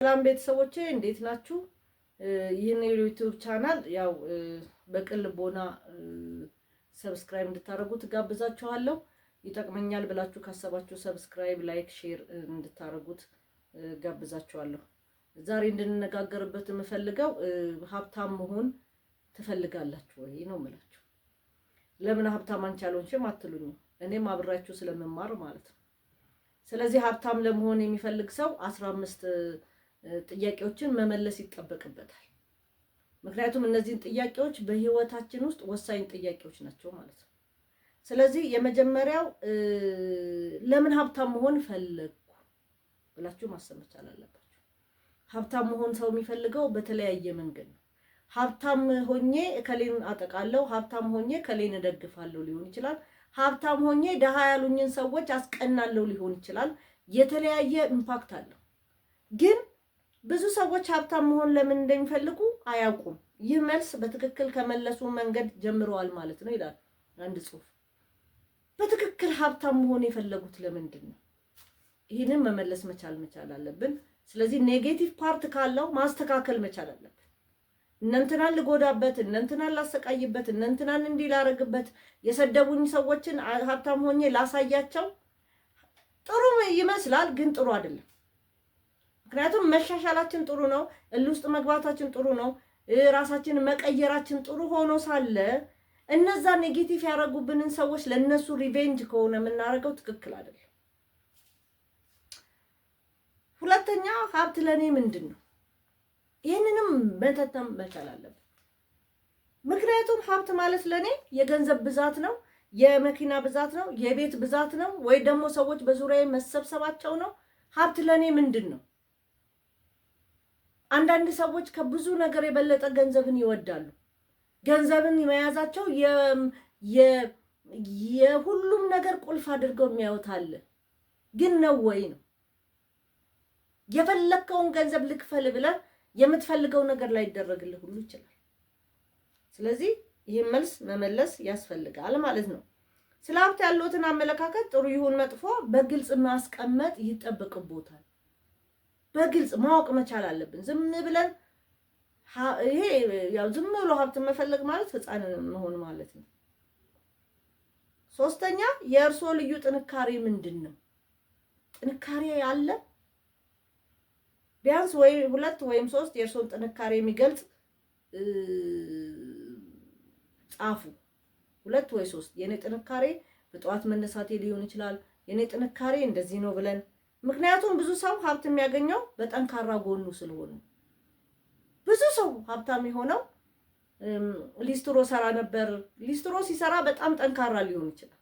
ሰላም ቤተሰቦቼ፣ እንዴት ናችሁ? ይህን የ YouTube channel ያው በቅን ልቦና subscribe እንድታደርጉት ጋብዛችኋለሁ። ይጠቅመኛል ብላችሁ ካሰባችሁ subscribe፣ like፣ share እንድታደርጉት ጋብዛችኋለሁ። ዛሬ እንድንነጋገርበት የምፈልገው ሀብታም መሆን ትፈልጋላችሁ ወይ ነው የምላችሁ። ለምን ሀብታም አንቺ አልሆንሽም አትሉኝም? እኔም አብሬያችሁ ስለምማር ማለት ነው። ስለዚህ ሀብታም ለመሆን የሚፈልግ ሰው 15 ጥያቄዎችን መመለስ ይጠበቅበታል። ምክንያቱም እነዚህን ጥያቄዎች በህይወታችን ውስጥ ወሳኝ ጥያቄዎች ናቸው ማለት ነው። ስለዚህ የመጀመሪያው ለምን ሀብታም መሆን ፈለግኩ ብላችሁ ማሰብ መቻል አለባችሁ። ሀብታም መሆን ሰው የሚፈልገው በተለያየ መንገድ ነው። ሀብታም ሆኜ እከሌን አጠቃለሁ፣ ሀብታም ሆኜ እከሌን እደግፋለሁ ሊሆን ይችላል። ሀብታም ሆኜ ደሃ ያሉኝን ሰዎች አስቀናለሁ ሊሆን ይችላል። የተለያየ impact አለው። ግን ብዙ ሰዎች ሀብታም መሆን ለምን እንደሚፈልጉ አያውቁም። ይህ መልስ በትክክል ከመለሱ መንገድ ጀምረዋል ማለት ነው ይላል አንድ ጽሑፍ። በትክክል ሀብታም መሆን የፈለጉት ለምንድን ነው? ይህንን መመለስ መቻል መቻል አለብን። ስለዚህ negative part ካለው ማስተካከል መቻል አለብን። እነንትናን ልጎዳበት፣ እነንትናን ላሰቃይበት፣ እነንትናን እንዲህ ላረግበት፣ የሰደቡኝ ሰዎችን ሀብታም ሆኜ ላሳያቸው ጥሩ ይመስላል፣ ግን ጥሩ አይደለም። ምክንያቱም መሻሻላችን ጥሩ ነው፣ እልህ ውስጥ መግባታችን ጥሩ ነው፣ ራሳችንን መቀየራችን ጥሩ ሆኖ ሳለ እነዛ negative ያደረጉብንን ሰዎች ለእነሱ revenge ከሆነ የምናደርገው ትክክል አይደለም። ሁለተኛ፣ ሀብት ለእኔ ምንድን ነው? ይህንንም መተንተን መቻል አለብን። ምክንያቱም ሀብት ማለት ለእኔ የገንዘብ ብዛት ነው፣ የመኪና ብዛት ነው፣ የቤት ብዛት ነው፣ ወይ ደግሞ ሰዎች በዙሪያዬ መሰብሰባቸው ነው። ሀብት ለእኔ ምንድን ነው? አንዳንድ ሰዎች ከብዙ ነገር የበለጠ ገንዘብን ይወዳሉ። ገንዘብን መያዛቸው የሁሉም ነገር ቁልፍ አድርገው የሚያዩት አለ። ግን ነው ወይ ነው? የፈለግከውን ገንዘብ ልክፈል ብለህ የምትፈልገው ነገር ላይ ይደረግልህ ሁሉ ይችላል። ስለዚህ ይህን መልስ መመለስ ያስፈልጋል ማለት ነው። ስለ ሀብት ያለዎትን አመለካከት ጥሩ ይሁን መጥፎ በግልጽ ማስቀመጥ ይጠበቅቦታል። በግልጽ ማወቅ መቻል አለብን። ዝም ብለን ይሄ ያው ዝም ብሎ ሀብትን መፈለግ ማለት ሕፃን መሆን ማለት ነው። ሶስተኛ፣ የእርስዎ ልዩ ጥንካሬ ምንድን ነው? ጥንካሬ አለ? ቢያንስ ወይ ሁለት ወይም ሶስት የእርስዎን ጥንካሬ የሚገልጽ ጻፉ። ሁለት ወይ ሶስት፣ የኔ ጥንካሬ በጠዋት መነሳቴ ሊሆን ይችላል። የኔ ጥንካሬ እንደዚህ ነው ብለን፣ ምክንያቱም ብዙ ሰው ሀብት የሚያገኘው በጠንካራ ጎኑ ስለሆነ፣ ብዙ ሰው ሀብታም የሆነው ሊስትሮ ሰራ ነበር። ሊስትሮ ሲሰራ በጣም ጠንካራ ሊሆን ይችላል።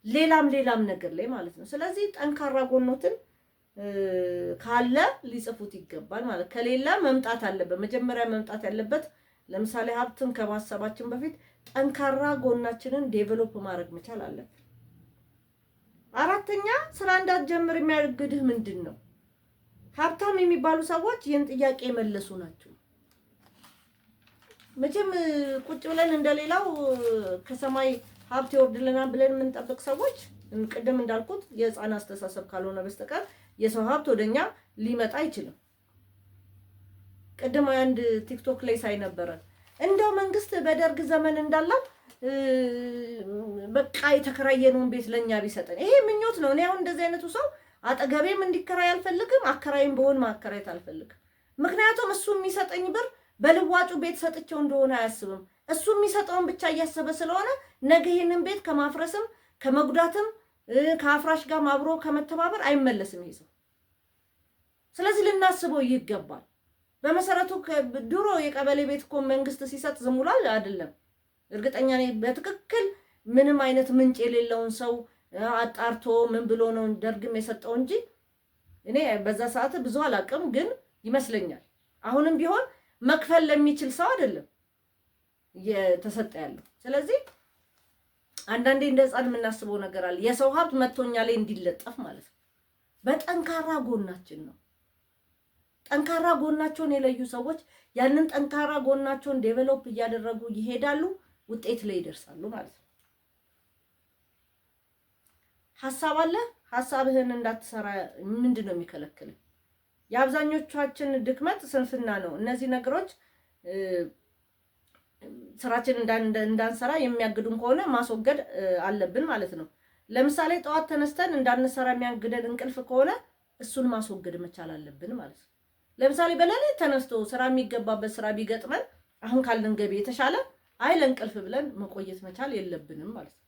ሌላም ሌላም ነገር ላይ ማለት ነው። ስለዚህ ጠንካራ ጎኖትን ካለ ሊጽፉት ይገባል ማለት፣ ከሌለ መምጣት አለበት። መጀመሪያ መምጣት ያለበት ለምሳሌ ሀብትን ከማሰባችን በፊት ጠንካራ ጎናችንን develop ማድረግ መቻል አለብን። አራተኛ፣ ስራ እንዳትጀምር የሚያግድህ ምንድን ነው? ሀብታም የሚባሉ ሰዎች ይህን ጥያቄ የመለሱ ናቸው። መቼም ቁጭ ብለን እንደሌላው ከሰማይ ሀብት ይወርድልናል ብለን የምንጠብቅ ሰዎች ቅድም እንዳልኩት የህፃን አስተሳሰብ ካልሆነ በስተቀር የሰው ሀብት ወደኛ ሊመጣ አይችልም። ቅድም አንድ TikTok ላይ ሳይ ነበረ፣ እንደው መንግስት በደርግ ዘመን እንዳለው በቃ የተከራየነውን ቤት ለእኛ ቢሰጠን፣ ይሄ ምኞት ነው። እኔ አሁን እንደዚህ አይነቱ ሰው አጠገቤም እንዲከራይ አልፈልግም፣ አከራይም በሆን ማከራየት አልፈልግም። ምክንያቱም እሱ የሚሰጠኝ ብር በልዋጩ ቤት ሰጥቼው እንደሆነ አያስብም። እሱ የሚሰጠውን ብቻ እያሰበ ስለሆነ ነገ ይህንን ቤት ከማፍረስም ከመጉዳትም ከአፍራሽ ጋር አብሮ ከመተባበር አይመለስም ይሄ ሰው። ስለዚህ ልናስበው ይገባል። በመሰረቱ ድሮ የቀበሌ ቤት እኮ መንግስት ሲሰጥ ዝም ብሏል አይደለም። እርግጠኛ ነኝ በትክክል ምንም አይነት ምንጭ የሌለውን ሰው አጣርቶ ምን ብሎ ነው ደርግም የሰጠው እንጂ እኔ በዛ ሰዓት ብዙ አላውቅም፣ ግን ይመስለኛል አሁንም ቢሆን መክፈል ለሚችል ሰው አይደለም እየተሰጠ ያለው። ስለዚህ አንዳንዴ እንደ ሕፃን የምናስበው ነገር አለ። የሰው ሀብት መጥቶኛ ላይ እንዲለጠፍ ማለት ነው። በጠንካራ ጎናችን ነው። ጠንካራ ጎናቸውን የለዩ ሰዎች ያንን ጠንካራ ጎናቸውን develop እያደረጉ ይሄዳሉ፣ ውጤት ላይ ይደርሳሉ ማለት ነው። ሀሳብ አለ። ሀሳብህን እንዳትሰራ ምንድን ነው የሚከለክልህ? የአብዛኞቻችን ድክመት ስንፍና ነው። እነዚህ ነገሮች ስራችን እንዳንሰራ የሚያግዱን ከሆነ ማስወገድ አለብን ማለት ነው። ለምሳሌ ጠዋት ተነስተን እንዳንሰራ የሚያግደን እንቅልፍ ከሆነ እሱን ማስወገድ መቻል አለብን ማለት ነው። ለምሳሌ በሌሊት ተነስቶ ስራ የሚገባበት ስራ ቢገጥመን አሁን ካለን ገቢ የተሻለ አይ ለእንቅልፍ ብለን መቆየት መቻል የለብንም ማለት ነው።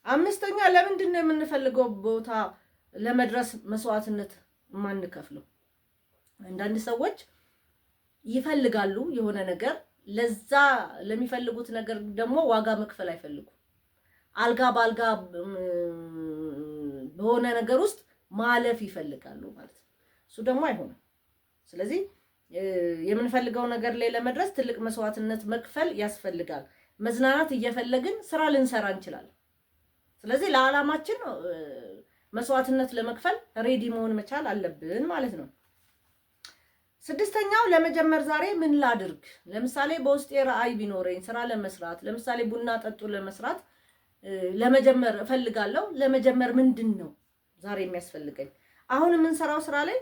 አምስተኛ፣ ለምንድን ነው የምንፈልገው ቦታ ለመድረስ መስዋዕትነት የማንከፍለው? አንዳንድ ሰዎች ይፈልጋሉ የሆነ ነገር፣ ለዛ ለሚፈልጉት ነገር ደግሞ ዋጋ መክፈል አይፈልጉም። አልጋ በአልጋ በሆነ ነገር ውስጥ ማለፍ ይፈልጋሉ ማለት ነው። እሱ ደግሞ አይሆንም። ስለዚህ የምንፈልገው ነገር ላይ ለመድረስ ትልቅ መስዋዕትነት መክፈል ያስፈልጋል። መዝናናት እየፈለግን ስራ ልንሰራ እንችላለን። ስለዚህ ለዓላማችን መስዋዕትነት ለመክፈል ready መሆን መቻል አለብን ማለት ነው። ስድስተኛው፣ ለመጀመር ዛሬ ምን ላድርግ? ለምሳሌ በውስጤ ራዕይ ቢኖረኝ ስራ ለመስራት፣ ለምሳሌ ቡና ጠጡ ለመስራት ለመጀመር እፈልጋለሁ። ለመጀመር ምንድን ነው ዛሬ የሚያስፈልገኝ? አሁን የምንሰራው ስራ ላይ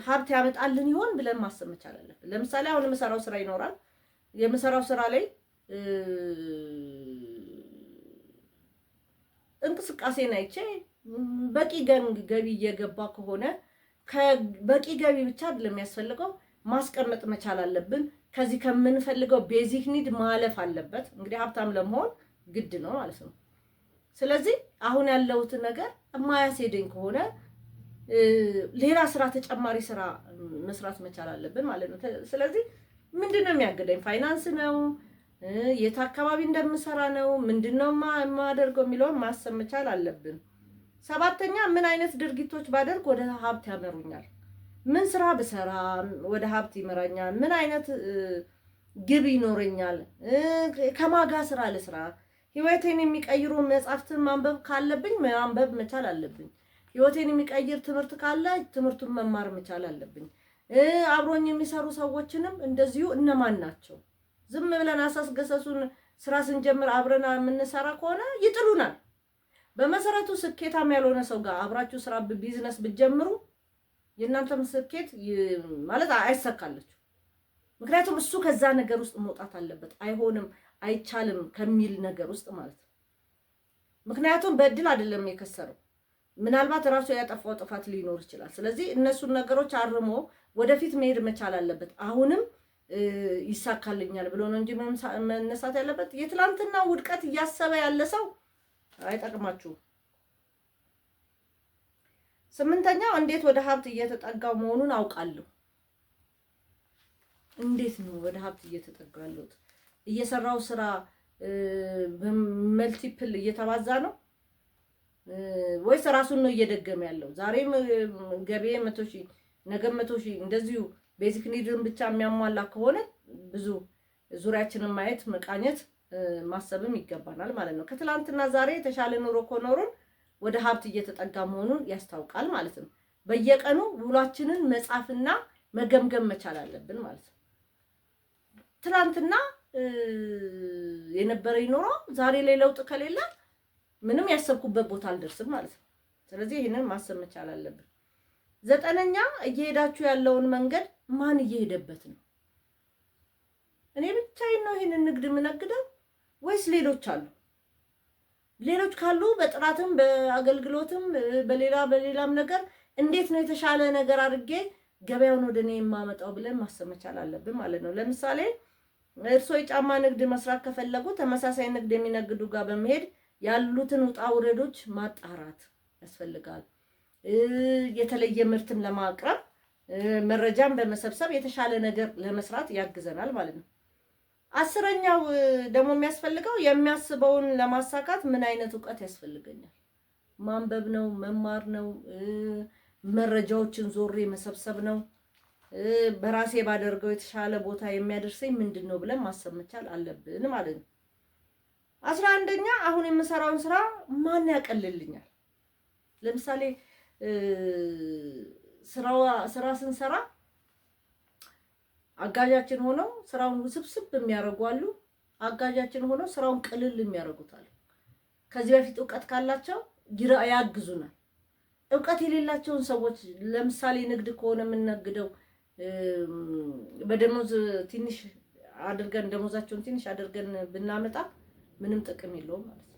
ሀብት ያመጣልን ይሆን ብለን ማሰብ መቻል አለብን። ለምሳሌ አሁን የምሰራው ስራ ይኖራል። የምሰራው ስራ ላይ እንቅስቃሴን አይቼ በቂ ገቢ እየገባ ከሆነ፣ በቂ ገቢ ብቻ አይደለም የሚያስፈልገው፣ ማስቀመጥ መቻል አለብን። ከዚህ ከምንፈልገው basic need ማለፍ አለበት። እንግዲህ ሀብታም ለመሆን ግድ ነው ማለት ነው። ስለዚህ አሁን ያለሁትን ነገር የማያስሄደኝ ከሆነ ሌላ ስራ፣ ተጨማሪ ስራ መስራት መቻል አለብን ማለት ነው። ስለዚህ ምንድን ነው የሚያግደኝ? ፋይናንስ ነው? የት አካባቢ እንደምሰራ ነው? ምንድን ነው የማደርገው የሚለውን ማሰብ መቻል አለብን። ሰባተኛ፣ ምን አይነት ድርጊቶች ባደርግ ወደ ሀብት ያመሩኛል? ምን ስራ ብሰራ ወደ ሀብት ይመራኛል? ምን አይነት ግብ ይኖረኛል? ከማጋ ስራ ልስራ? ህይወቴን የሚቀይሩ መጽሐፍትን ማንበብ ካለብኝ ማንበብ መቻል አለብኝ። ህይወቴን የሚቀይር ትምህርት ካለ ትምህርቱን መማር መቻል አለብኝ። አብሮኝ የሚሰሩ ሰዎችንም እንደዚሁ እነማን ናቸው? ዝም ብለን አሳስገሰሱን ስራ ስንጀምር አብረን የምንሰራ ከሆነ ይጥሉናል። በመሰረቱ ስኬታም ያልሆነ ሰው ጋር አብራችሁ ስራ ቢዝነስ ብትጀምሩ የእናንተም ስኬት ማለት አይሳካላችሁ። ምክንያቱም እሱ ከዛ ነገር ውስጥ መውጣት አለበት። አይሆንም፣ አይቻልም ከሚል ነገር ውስጥ ማለት ነው። ምክንያቱም በእድል አይደለም የከሰረው፣ ምናልባት ራሱ ያጠፋው ጥፋት ሊኖር ይችላል። ስለዚህ እነሱን ነገሮች አርሞ ወደፊት መሄድ መቻል አለበት። አሁንም ይሳካልኛል ብሎ ነው እንጂ መነሳት ያለበት። የትላንትና ውድቀት እያሰበ ያለ ሰው አይጠቅማችሁም። ስምንተኛው፣ እንዴት ወደ ሀብት እየተጠጋው መሆኑን አውቃለሁ። እንዴት ነው ወደ ሀብት እየተጠጋው ያለሁት? እየሰራው ስራ በ multiple እየተባዛ ነው ወይስ ራሱን ነው እየደገመ ያለው? ዛሬም ገቢዬ 100,000፣ ነገም 100,000፣ እንደዚሁ basic need ን ብቻ የሚያሟላ ከሆነ ብዙ ዙሪያችንን ማየት፣ መቃኘት፣ ማሰብም ይገባናል ማለት ነው። ከትላንትና ዛሬ የተሻለ ኑሮ ከኖሩን ወደ ሀብት እየተጠጋ መሆኑን ያስታውቃል ማለት ነው። በየቀኑ ውሏችንን መጻፍና መገምገም መቻል አለብን ማለት ነው። ትላንትና የነበረኝ ኑሮ ዛሬ ላይ ለውጥ ከሌለ ምንም ያሰብኩበት ቦታ አልደርስም ማለት ነው። ስለዚህ ይህንን ማሰብ መቻል አለብን። ዘጠነኛ፣ እየሄዳችሁ ያለውን መንገድ ማን እየሄደበት ነው? እኔ ብቻዬን ነው ይህንን ንግድ የምነግደው ወይስ ሌሎች አሉ? ሌሎች ካሉ በጥራትም በአገልግሎትም በሌላ በሌላም ነገር እንዴት ነው የተሻለ ነገር አድርጌ ገበያውን ወደ እኔ የማመጣው ብለን ማሰብ መቻል አለብን ማለት ነው። ለምሳሌ እርስዎ የጫማ ንግድ መስራት ከፈለጉ ተመሳሳይ ንግድ የሚነግዱ ጋር በመሄድ ያሉትን ውጣ ውረዶች ማጣራት ያስፈልጋል። የተለየ ምርትም ለማቅረብ መረጃን በመሰብሰብ የተሻለ ነገር ለመስራት ያግዘናል ማለት ነው። 10ኛው ደግሞ የሚያስፈልገው፣ የሚያስበውን ለማሳካት ምን አይነት እውቀት ያስፈልገኛል? ማንበብ ነው፣ መማር ነው፣ መረጃዎችን ዞሬ መሰብሰብ ነው። በራሴ ባደርገው የተሻለ ቦታ የሚያደርሰኝ ምንድን ነው ብለን ማሰብ መቻል አለብን ማለት ነው። 11ኛ፣ አሁን የምሰራውን ስራ ማን ያቀልልኛል? ለምሳሌ ስራ ስንሰራ አጋዣችን ሆነው ስራውን ውስብስብ የሚያደርጉ አሉ። አጋዣችን ሆነው ስራውን ቅልል የሚያደርጉት አሉ። ከዚህ በፊት እውቀት ካላቸው ያግዙናል። እውቀት የሌላቸውን ሰዎች፣ ለምሳሌ ንግድ ከሆነ የምንነግደው፣ በደሞዝ ትንሽ አድርገን፣ ደሞዛቸውን ትንሽ አድርገን ብናመጣ ምንም ጥቅም የለውም ማለት ነው።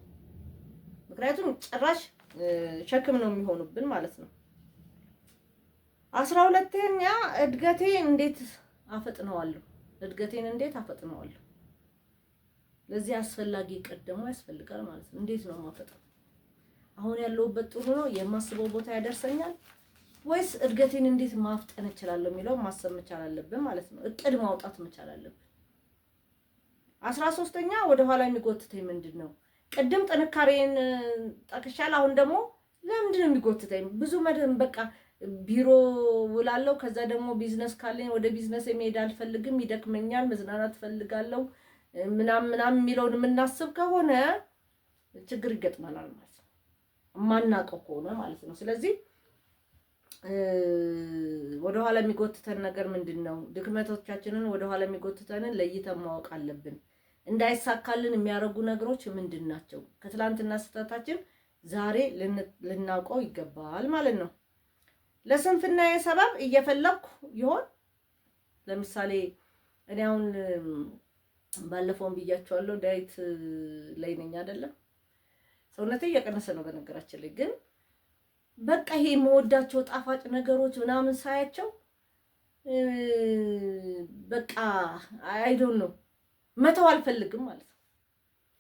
ምክንያቱም ጭራሽ ሸክም ነው የሚሆኑብን ማለት ነው። 12ኛ፣ እድገቴ እንዴት አፈጥነዋለሁ? እድገቴን እንዴት አፈጥነዋለሁ? ለዚህ አስፈላጊ እቅድ ደግሞ ያስፈልጋል ማለት ነው። እንዴት ነው የማፈጥነው? አሁን ያለሁበት ጥሩ ነው፣ የማስበው ቦታ ያደርሰኛል ወይስ እድገቴን እንዴት ማፍጠን እችላለሁ የሚለው ማሰብ መቻል አለብን ማለት ነው። እቅድ ማውጣት መቻል አለብን። 13ኛ፣ ወደኋላ የሚጎትተኝ ምንድን ነው? ቅድም ጥንካሬን ጠቅሻል። አሁን ደግሞ ለምንድን ነው የሚጎትተኝ? ብዙ መድህን በቃ ቢሮ ውላለሁ። ከዛ ደግሞ ቢዝነስ ካለኝ ወደ ቢዝነስ የመሄድ አልፈልግም፣ ይደክመኛል፣ መዝናናት እፈልጋለሁ ምናምን ምናምን የሚለውን የምናስብ ከሆነ ችግር ይገጥመናል ማለት ነው። የማናውቀው ከሆነ ማለት ነው። ስለዚህ ወደኋላ የሚጎትተን ነገር ምንድን ነው? ድክመቶቻችንን፣ ወደኋላ የሚጎትተንን ለይተን ማወቅ አለብን። እንዳይሳካልን የሚያደርጉ ነገሮች ምንድን ናቸው? ከትላንትና ስህተታችን ዛሬ ልናውቀው ይገባል ማለት ነው። ለስንፍናዬ ሰበብ እየፈለግኩ ይሆን? ለምሳሌ እኔ አሁን ባለፈውን ብያቸዋለሁ፣ diet ላይ ነኝ አይደለም። ሰውነቴ እየቀነሰ ነው በነገራችን ላይ። ግን በቃ ይሄ የምወዳቸው ጣፋጭ ነገሮች ምናምን ሳያቸው በቃ I don't know፣ መተው አልፈልግም ማለት ነው።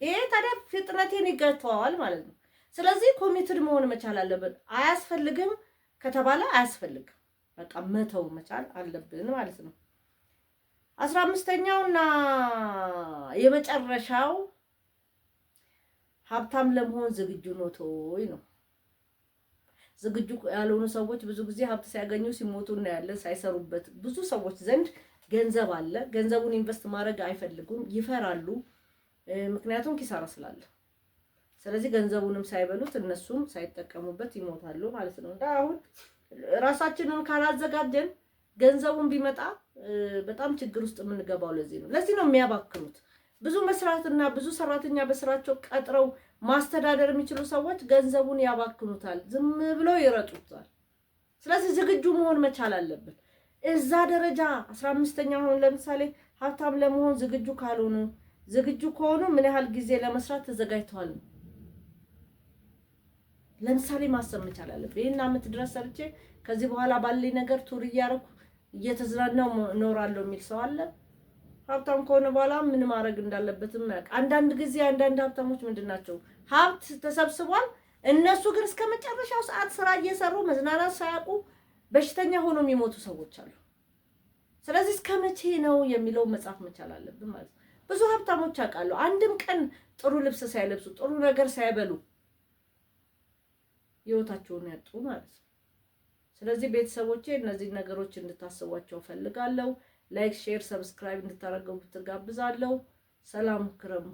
ይሄ ታዲያ ፍጥነቴን ይገታዋል ማለት ነው። ስለዚህ committed መሆን መቻል አለብን። አያስፈልግም ከተባለ አያስፈልግም፣ በቃ መተው መቻል አለብን ማለት ነው። 15ኛውና የመጨረሻው ሀብታም ለመሆን ዝግጁ ኖት ወይ ነው። ዝግጁ ያልሆኑ ሰዎች ብዙ ጊዜ ሀብት ሲያገኙ ሲሞቱ እናያለን፣ ሳይሰሩበት። ብዙ ሰዎች ዘንድ ገንዘብ አለ። ገንዘቡን invest ማድረግ አይፈልጉም፣ ይፈራሉ። ምክንያቱም ኪሳራ ስላለ። ስለዚህ ገንዘቡንም ሳይበሉት እነሱም ሳይጠቀሙበት ይሞታሉ ማለት ነው። እና አሁን ራሳችንን ካላዘጋጀን ገንዘቡን ቢመጣ በጣም ችግር ውስጥ የምንገባው ለዚህ ነው። ለዚህ ነው የሚያባክኑት። ብዙ መስራትና ብዙ ሰራተኛ በስራቸው ቀጥረው ማስተዳደር የሚችሉ ሰዎች ገንዘቡን ያባክኑታል፣ ዝም ብለው ይረጩታል። ስለዚህ ዝግጁ መሆን መቻል አለብን። እዛ ደረጃ 15ኛ፣ አሁን ለምሳሌ ሀብታም ለመሆን ዝግጁ ካልሆኑ፣ ዝግጁ ከሆኑ ምን ያህል ጊዜ ለመስራት ተዘጋጅተዋል? ለምሳሌ ማሰብ መቻል አለብን። ይህን አመት ድረስ ሰርቼ ከዚህ በኋላ ባለኝ ነገር tour እያደረኩ እየተዝናናው እኖራለሁ የሚል ሰው አለ። ሀብታም ከሆነ በኋላ ምን ማድረግ እንዳለበትም ያውቅ። አንዳንድ ጊዜ አንዳንድ ሀብታሞች ምንድን ናቸው? ሀብት ተሰብስቧል። እነሱ ግን እስከ መጨረሻው ሰዓት ስራ እየሰሩ መዝናናት ሳያውቁ በሽተኛ ሆኖ የሚሞቱ ሰዎች አሉ። ስለዚህ እስከ መቼ ነው የሚለው መጻፍ መቻል አለብን ማለት ነው። ብዙ ሀብታሞች አውቃለሁ። አንድም ቀን ጥሩ ልብስ ሳይለብሱ፣ ጥሩ ነገር ሳይበሉ ህይወታቸውን ያጡ ማለት ነው። ስለዚህ ቤተሰቦቼ፣ እነዚህን ነገሮች እንድታስቧቸው ፈልጋለሁ። Like፣ share፣ subscribe እንድታደርጉ ትጋብዛለሁ። ሰላም ክረሙ።